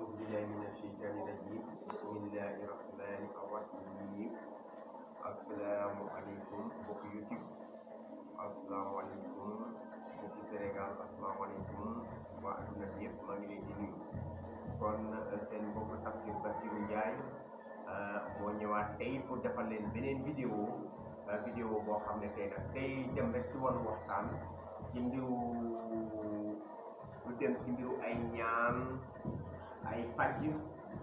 أعوذ بالله من الشيطان الرجيم بسم الله الرحمن الرحيم asalaamaaleykum mbokki YouTube asalaamaaleykum mbokki Sénégal asalaamaaleykum waa adduna bi yëpp maa ngi leen di nuyu kon seen mbokk Tafsir Bassirou Ndiaye moo ñëwaat tey pour defal leen beneen vidéo boo xam ne tey nag tey dem rek ci wàllu waxtaan ci mbiru lu dem ci mbiru ay ñaan ay faj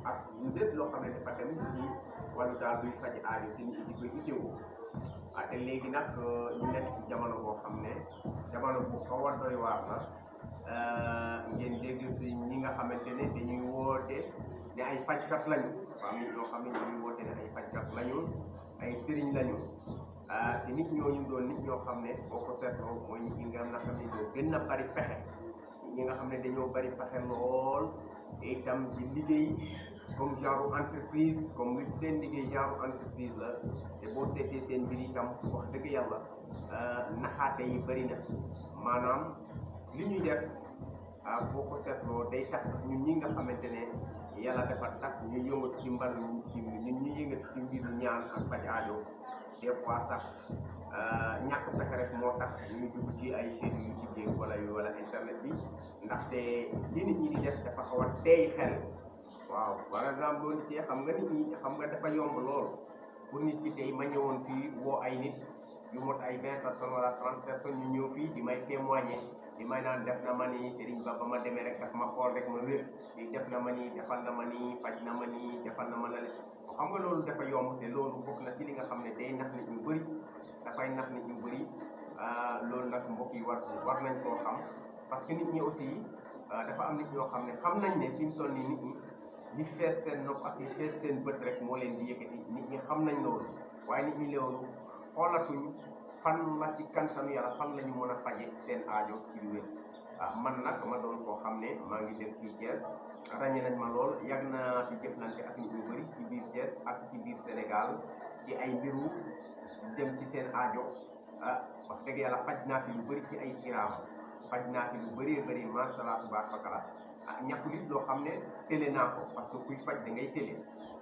ak lu lépp loo xam ne dafa dem ci wàllu daal buy faj aajo te nit ñi di koy itteewoo te léegi nag ñu nekk ci jamono boo xam ne jamono bu xaw a doy waar la ngeen dégg si ñi nga xamante ne dañuy woote ne ay fajkat lañu waaw nit ñoo xam ne dañuy woote ne ay fajkat lañu ay sëriñ lañu te nit ñooñu doon nit ñoo xam ne boo ko seetloo mooy nit ñi nga xam ne ñoo gën a bari pexe ñi nga xam ne dañoo bari pexe lool te itam di liggéey comme genre entreprise comme seen liggéey genre entreprise la te boo seetee seen mbir itam wax dëgg yàlla naxaate yi bëri na maanaam li ñuy def boo ko seetloo day tax ñun ñi nga xamante ne yàlla dafa tax ñu yëngatu ci mbal ñun ñu yëngatu ci mbiru ñaan ak faj aajo des fois sax ñàkk pexe rek moo tax ñu dugg ci ay chaînes YouTube wala internet bi ndaxte li nit ñi di def dafa xaw a teey xel waaw par exemple loolu ci xam nga nit ñi xam nga dafa yomb lool pour nit ki tey ma ñëwoon fii woo ay nit yu mot ay 20 personnes wala 30 personnes ñu ñëw fii di may témoigner di may naan def na ma nii Serigne Ba ma demee rek daf ma xool rek ma wér di def na ma nii defal na ma nii faj na ma nii defal na ma la xam nga loolu dafa yomb te loolu bokk na ci li nga xam ne day nax nit ñu bëri dafay nax nit ñu bëri loolu nag mbokk yi war nañ koo xam parce que nit ñi aussi dafa am nit ñoo xam ne xam nañ ne fi mu toll nii nit ñi li fees seen nopp ak li fees seen bët rek moo leen di yëkkati nit ñi xam nañ loolu waaye nit ñi loolu xoolatuñ fan la ci kantanu yàlla fan la ñu mën a faje seen aajo ci lu wér man nag ma doon koo xam ne maa ngi def ci Thiès ràññee nañ ma lool yàgg naa ci jëflante ak nit ñu bëri ci biir Thiès ak ci biir Sénégal ci ay mbiru dem ci seen aajo wax dëgg yàlla faj naa fi lu bëri ci ay kiraam faj naa fi lu bëree bëri macha allah tubaab fakala ñàkkul it loo xam ne télé naa ko parce que kuy faj da ngay télé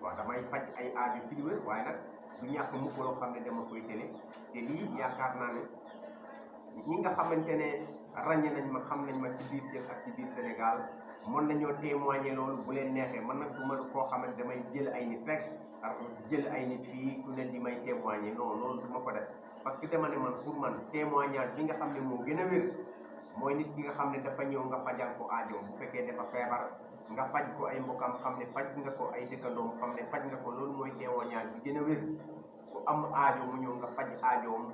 waaw damay faj ay aajo ci lu wér waaye nag du ñàkk mukk loo xam ne dama koy télé te lii yaakaar naa ne ñi nga xamante ne ràññee nañ ma xam nañ ma ci biir Thiès ak ci biir Sénégal mën nañoo témoigner loolu bu leen neexee man nag du ma koo xamante damay jël ay nit rek jël ay nit fii ku leen di may témoigner non loolu du ma ko def parce que dama ne man pour man témoignage bi nga xam ne moo gën a wér mooy nit ki nga xam ne dafa ñëw nga fajal ko aajoom bu fekkee dafa feebar nga faj ko ay mbokkam xam ne faj nga ko ay dëkkandoom xam ne faj nga ko loolu mooy témoignage bi gën a wér ku am aajo mu ñëw nga faj aajoom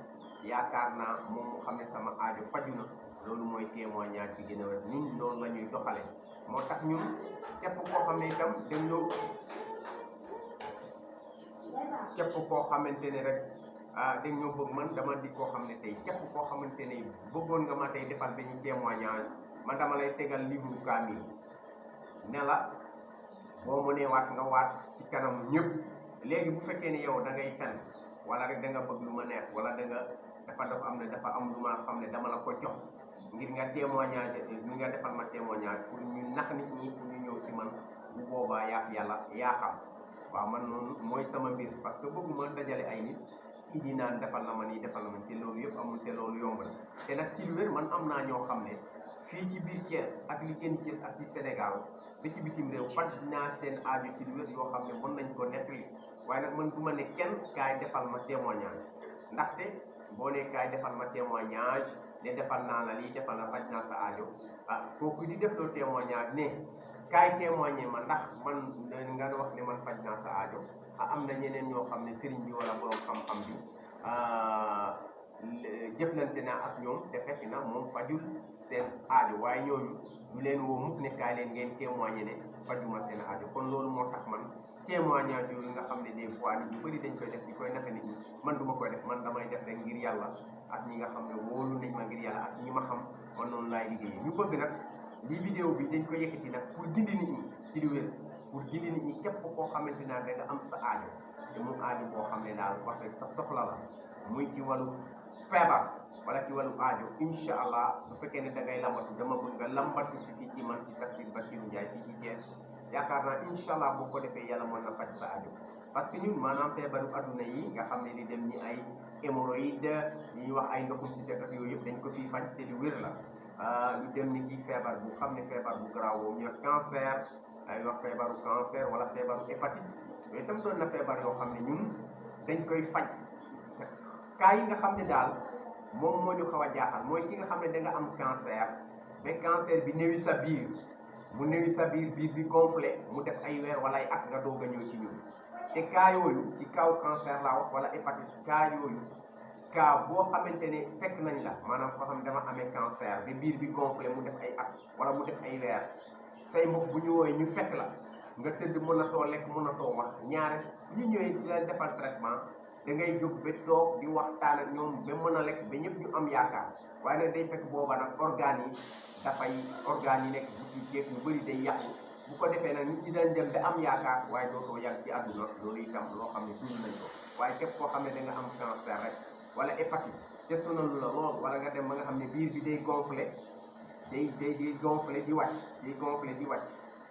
yaakaar naa moom mu xam ne sama aajo faju na loolu mooy témoignage bi gën a wér ñun loolu la ñuy doxale moo tax ñun képp koo xam ne itam dem ñëw képp koo xamante ne rek dañ ñoo bëgg man dama di koo xam ne tey képp koo xamante ne bëggoon nga ma tey defal benn témoignage man dama lay tegal livre kaamil ne la boo mënee waat nga waat ci kanam ñëpp léegi bu fekkee ne yow da ngay fen wala rek da nga bëgg lu ma neex wala da nga dafa am lu ma xam ne dama la ko jox ngir nga témoignage ngir nga defal ma témoignage pour ñu nax nit ñi pour ñu ñëw ci man bu boobaa yàlla yaa xam waaw man noonu mooy sama mbir parce que bëgguma dajale ay nit di naan defal na ma nii defal na ma te loolu yëpp amul te loolu yomb na te nag ci lu wér man am naa ñoo xam ne fii ci biir Thiès ak li gën Thiès ak ci Sénégal ba ci bitim réew faj naa seen aajo ci lu wér yoo xam ne mën nañ ko nettali waaye nag man du ma ne kenn kaay defal ma témoignage ndaxte boo ne kaay defal ma témoignage ne defal naa la lii defal na faj naa sa aajo kooku di def loo témoignage ne kaay témoigner ma ndax man nga wax ne man faj naa sa aajo am na ñeneen ñoo xam ne sëriñ bi wala borom xam-xam bi jëflante naa ak ñoom te fekk na moom fajul seen aajo waaye ñooñu du leen woo mukk ne kaay leen ngeen témoigner ne fajuma seen aajo kon loolu moo tax man témoignage yooyu nga xam ne des fois nit ñu bëri dañ koy def di koy naka nit ñi man du ma koy def man damay def rek ngir yàlla ak ñi nga xam ne wóolu nañ ma ngir yàlla ak ñi ma xam man noonu laay liggéeyee ñu bëgg nag lii vidéo bi dañ ko yëkkati nag pour gindi nit ñi ci lu wér pour gindi nit ñi képp koo xamante naa da nga am sa aajo te mu aajo boo xam ne daal wax dëgg sa soxla la muy ci wàllu feebar wala ci wàllu aajo incha allah bu fekkee ne da ngay lambatu dama bëgg nga lambatu si fii ci man ci Tafsir Bassirou Ndiaye fii ci Thiès yaakaar naa incha allah boo ko defee yàlla mën na faj sa aajo parce que ñun maanaam feebaru adduna yi nga xam ne li dem ñi ay hémorroïde ñuy wax ay ndoxum si ak yooyu yëpp dañ ko fiy faj te lu wér la lu dem ni ci feebar bu xam ne feebar bu garaaw boobu ñu wax cancer ay wax feebaru cancer wala feebaru hépatite yooyu itam doon na feebar yoo xam ne ñun dañ koy faj cas yi nga xam ne daal moom moo ñu xaw a jaaxal mooy ki nga xam ne da nga am cancer mais cancer bi néewi sa biir mu néewi sa biir bi gonflé mu def ay weer wala ay at nga doog a ñëw ci ñun te cas yooyu ci kaw cancer laa wax wala hépatite cas yooyu cas boo xamante ne fekk nañ la maanaam koo xam ne dama amee cancer ba biir bi gonflé mu def ay at wala mu def ay weer say mbokk bu ñu woowee ñu fekk la nga tëdd mënatoo lekk mënatoo wax ñaare ñu ñëwee di leen defal traitement da ngay jóg ba toog di waxtaan ak ñoom ba mën a lekk ba ñëpp ñu am yaakaar waaye nag day fekk booba nag organes yi nekk bu ci jéeg ñu bëri day yàqu bu ko defee nag nit ñi dañ dem ba am yaakaar waaye dootoo yàgg ci àdduna loolu itam loo xam ne dund nañ ko waaye képp koo xam ne da nga am cancer rek wala hépatite te sonalu la lool wala nga dem ba nga xam ne biir bi day gonflé day gonflé di wàcc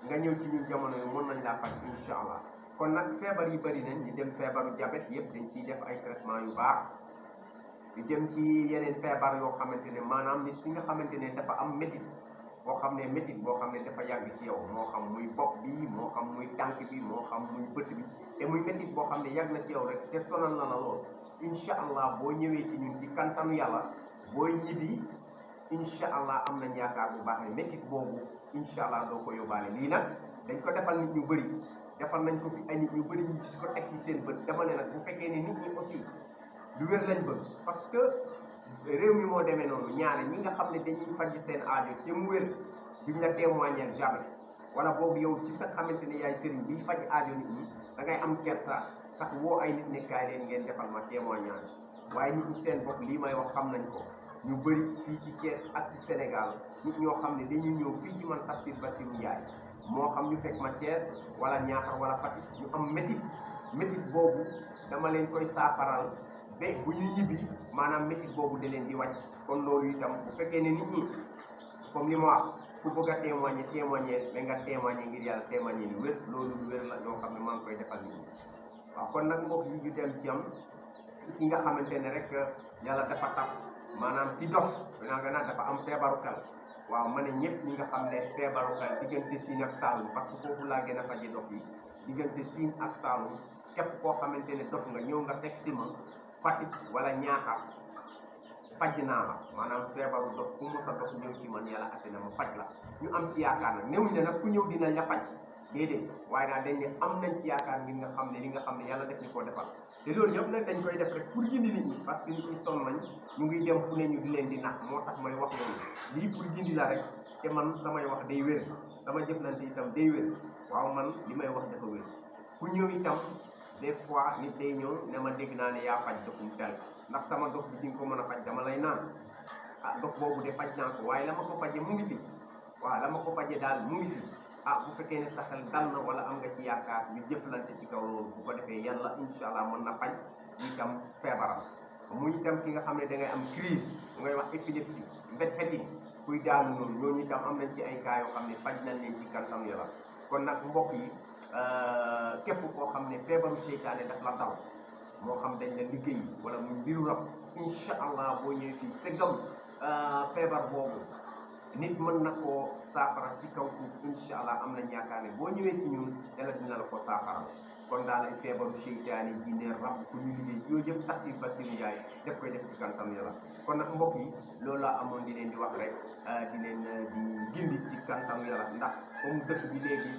nga ñëw ci ñun jamono yi mën nañ laa faj incha allah kon nag feebar yi bëri nañ ñu dem feebaru diabète yëpp dañ ciy def ay traitement yu baax ñu dem ci yeneen feebar yoo xamante ne maanaam nit ki nga xamante ne dafa am métit boo xam ne métit boo xam ne dafa yàgg si yow moo xam muy bopp bi moo xam muy tànk bi moo xam muy bët bi te muy métit boo xam ne yàgg na ci yow rek te sonal na la lool incha allah boo ñëwee ci ñun ci kantanu yàlla booy ñibbi incha allah am nañ yaakaar bu baax ne métit boobu incha allah doo ko yóbbaale lii nag dañ ko defal nit ñu bëri defal nañ ko fi ay nit ñu bëri ñu gis ko teg ci seen bët dama ne nag bu fekkee ne nit ñi aussi lu wér lañ bëgg parce que réew mi moo demee noonu ñaare ñi nga xam ne dañuy faj seen aajo te mu wér duñ la témoigner jamais wala boobu yow ci sa xamante ne yaay sëriñ biy faj aajo nit ñi da ngay am kersa sax woo ay nit ne kaay leen ngeen defal ma témoignage waaye nit ñi seen bopp lii may wax xam nañ ko ñu bëri fii ci Thiès ak ci Sénégal nit ñoo xam ne dañuy ñëw fii ci man Tafsir Bassirou Ndiaye moo xam ñu fekk ma Thiès wala Niakhar wala Fatick ñu am métit boobu dama leen koy saafaral ba bu ñu ñibbi maanaam métit boobu da leen di wàcc kon loolu itam bu fekkee ne nit ñi comme li ma wax ku bëgg a témoigner mais nga témoigner ngir yàlla témoigner lu wér loolu lu wér la yoo xam ne maa ngi koy defal nit ñi waaw kon nag mbokk yi ñu dem ci am ki nga xamante ne rek yàlla dafa tax maanaam ci dox nga naan dafa am feebaru xel waaw ma ne ñëpp ñi nga xam ne feebaru xel diggante Siin ak Saalum parce que foofu laa gën a faje dox yi diggante Siin ak Saalum képp koo xamante ne dox nga ñëw nga teg si ma Fatick wala Ñaaxar faj naa la maanaam feebaru dox ku mos a dox ñëw ci man yàlla ate na ma faj la ñu am ci yaakaar nag néew ne nag ku ñëw dinañ la faj déedéet waaye daal dañ ne am nañ ci yaakaar ngir nga xam ne li nga xam ne yàlla def ni koo defal te loolu yëpp nag dañ koy def rek pour gindi nit ñi parce que nit ñi sonn nañ ñu ngi dem fu ne ñu di leen di nax moo tax may wax loolu lii pour gindi la rek te man samay wax day wér sama jëflante itam day wér waaw man li may wax dafa wér ku ñëw itam des fois nit day ñëw ne ma dégg naa ne yaa faj doxum tel ndax sama dox bi dinga ko mën a faj dama lay naan ah dox boobu de faj naa ko waaye la ma ko faje mu ngi fi waaw la ma ko faje daal mu ngi fi ah bu fekkee ne sa xel dal na wala am nga ci yaakaar ñu jëflante ci kaw loolu bu ko defee yàlla incha allah mën na faj itam feebaram muy itam ki nga xam ne da ngay am crise ngay wax épilepsie mbet-mbeti kuy daanu noonu ñooñu itam am nañ ci ay cas yoo xam ne faj nañ leen ci kantam yàlla kon nag mbokk yi képp koo xam ne feebaru seytaane daf la daw moo xam dañ la liggéey wala muy mbiru rab incha allah boo ñëwee fii segam feebar boobu nit mën na koo saafara ci kaw suuf incha allah am nañ yaakaar ne boo ñëwee ci ñun yàlla dina la ko saafara kon daal ay feebaru seytaane jinne rab ku ñu liggéey yooyu yëpp Tafsir Bassirou Ndiaye daf koy def ci kantam yàlla kon nag mbokk yi loolu laa amoon di leen di wax rek di leen di gindi ci kantam yàlla ndax comme dëkk bi léegi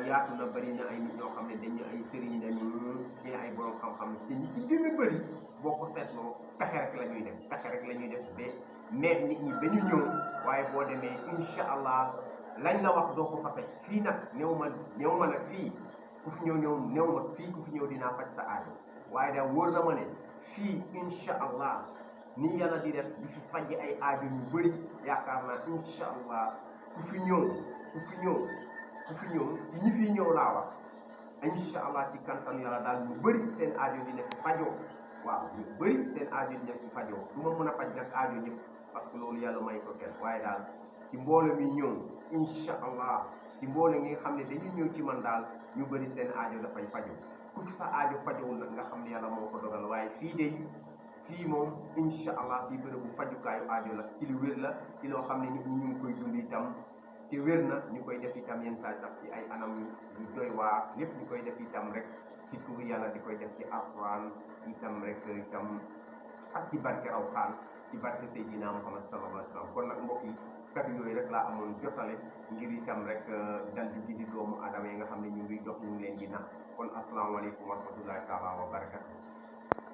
yaatu na bëri na ay nit ñoo xam ne dañu ay sëriñ lañu ñu ay borom xam-xam te ñi ci gën a bëri boo ko seetloo pexe rek la ñuy def ba mais nit ñi ba ñu ñëw waaye boo demee incha allah lañ la wax doo ko fa fekk fii nag néew ma nag fii ku fi ñëw dinaa faj sa aajo waaye daal wóor na ma ne fii incha allah nii yàlla di def di fi faj ay aajo yu bëri yaakaar naa incha allah ku fi ñëw ñi fi ñëw laa wax incha allah ci kantan yàlla daal ñu bëri seen aajo dina fi fajoo waaw ñu bëri seen aajo dina fi fajoo du ma mën a faj nag aajo ñëpp parce que loolu yàlla may ko kenn waaye daal ci mbooloo mi ñëw incha allah ci mboolem ñi nga xam ne dañuy ñëw ci man daal ñu bëri seen aajo dafay faju ku ci sa aajo fajowul nag nga xam ne yàlla moo ko dogal waaye fii moom incha allah fii bërëbu fajukaayu aajo la ci lu wér la ci loo xam ne nit ñi ñu ngi koy dund itam te wér na ñu koy def itam yenn saa sax ci ay anam yu doy waar lépp ñu koy def itam rek ci turu yàlla di koy def ci alquran itam rek itam ak ci barke Alxuraan ci barke Seydina Muhammad sallallahu alayhi wa sallam kon nag mbokk yi kàddu yooyu rek laa amoon jotale ngir itam rek dal di gindi doomu aadama yi nga xam ne ñu ngi jox ñu ngi leen di nax kon asalaamaaleykum wa rahmatullahi taala wa barakatu